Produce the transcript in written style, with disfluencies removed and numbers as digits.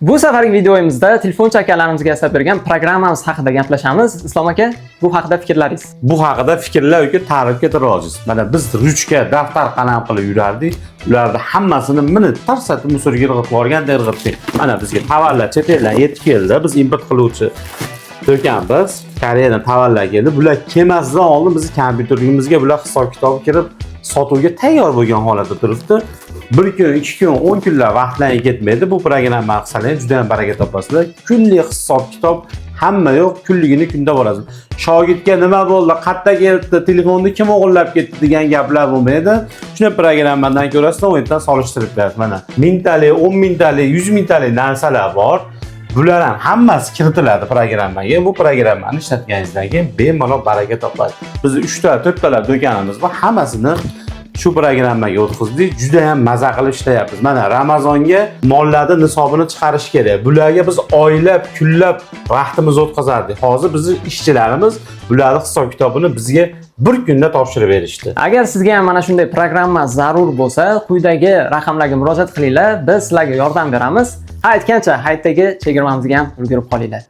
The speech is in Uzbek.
Bu safargi videomizda telefonchi akalarimizga yasab bergan programmamiz haqida gaplashamiz. Islom aka, bu haqida fikrlaringiz? Bu haqida fikrlar uka ta'rifga roziz. Mana biz ruchka, daftar, qalam qilib yurardik. Ularni hammasini mini tarsatib мусор ga irg'itib yuborganda irg'itdik. Mana bizga tovarlar chet eldan yetib keldi. Biz import qiluvchi do'konmiz. Koreyadan tovarlar keldi. Bular kelmasidan oldin bizni kompyuterimizga bular hisob kitobi kirib, sotuvga tayyor bo'lgan holatda turibdi. Bir kun, 2 kun, 10 kunlar vaqtlaring ketmaydi. Bu programma qilsangiz juda ham baraka topasizlar. Kunlik hisob kitob hamma yo'q, kunligini kunda borasiz. Shogirdga nima bo'ldi, qayerda kelibdi, telefonni kim o'g'irlab ketdi degan gaplar bo'lmaydi. Shuni programmadan ko'rasiz, u yerdan solishtirib berasiz. Mana mingtalik, 10 mingtalik, 100 mingtalik narsalar bor. Bular ham hammasi kiritiladi programmaga. Bu programmani ishlatganingizdan keyin bemalol baraka topasiz. Biz 3 ta, 4 talab do'konimiz bor, hammasini shu programmaga o'tkazdik. Juda ham maza qilib ishlayapmiz. Mana Ramazonga mollarni nisobini chiqarish kerak. Bularga biz oylab, kunlab vaqtimizni o'tkazardik. Hozir bizni ishchilarimiz bularni hisob kitobini bizga bir kunda topshirib berishdi. Agar sizga ham mana shunday programma zarur bo'lsa, quyidagi raqamlarga murojaat qilinglar, biz sizlarga yordam beramiz. Ha, aytgancha, hayitdagi chegirmamizga ham ulgurib qolinglar.